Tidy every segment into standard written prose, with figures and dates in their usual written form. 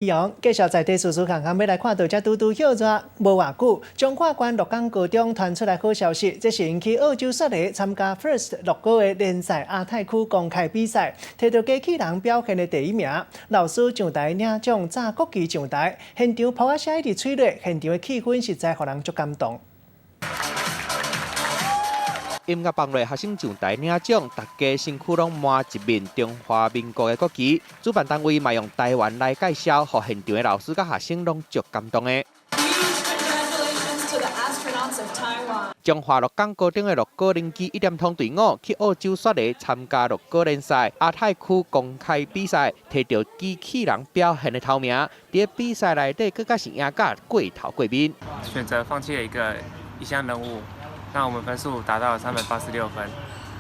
繼續在地事事看看，欲來看到這拄拄歇熱無偌久，彰化縣鹿港高中傳出來好消息，這是𪜶去澳洲雪梨參加 First 樂高的聯賽亞太區公開比賽，摕著機器人表現的第一名。老師上台領獎，紮國旗上台，現場噗仔聲一直催淚，現場的氣氛實在予人足感動。音樂放落，學生上台領獎，大家身軀攏抹一面中華民國的國旗。主辦單位嘛用台灣來介紹，予現場的老師佮學生攏足感動的。 Congratulations to the astronauts of Taiwan. 彰化鹿港高中的樂高人機一點通隊伍去澳洲雪梨參加樂高聯賽亞太區公開比賽，摕著機器人表現的頭名。佇比賽內底，閣較是贏甲過頭過面。選擇放棄了一項任務。那我們分數達到了386分，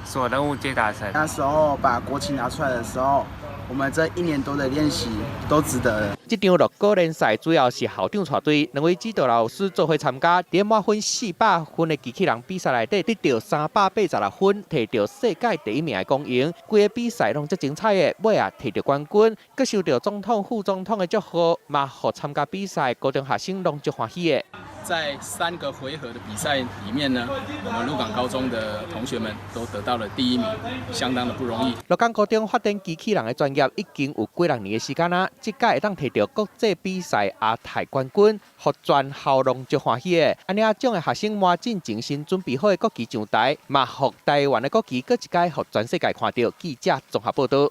所有任務皆達成。那時候把國旗拿出來的時候，我們這一年多的練習都值得了。這場樂高聯賽主要是校長帶隊，兩位指導老師做伙參加。佇滿分400分的機器人比賽內底，得著386分，摕著世界第一名的光榮。規个比賽攏足精彩的，尾仔摕著冠軍，閣收著總統、副總統的祝賀，嘛予參加比賽高中學生攏足歡喜的。在三個回合的比賽裡面呢，我們鹿港高中的同學們都得到了第一名，相當的不容易。鹿港高中發展機器人的專業已經有幾若年的時間啦，這屆會當摕著國際比賽亞太冠軍，予全校攏足歡喜的。按領獎的學生滿進前先準備好的國旗上台，嘛予台灣的國旗閣一擺予全世界看著。記者綜合報導。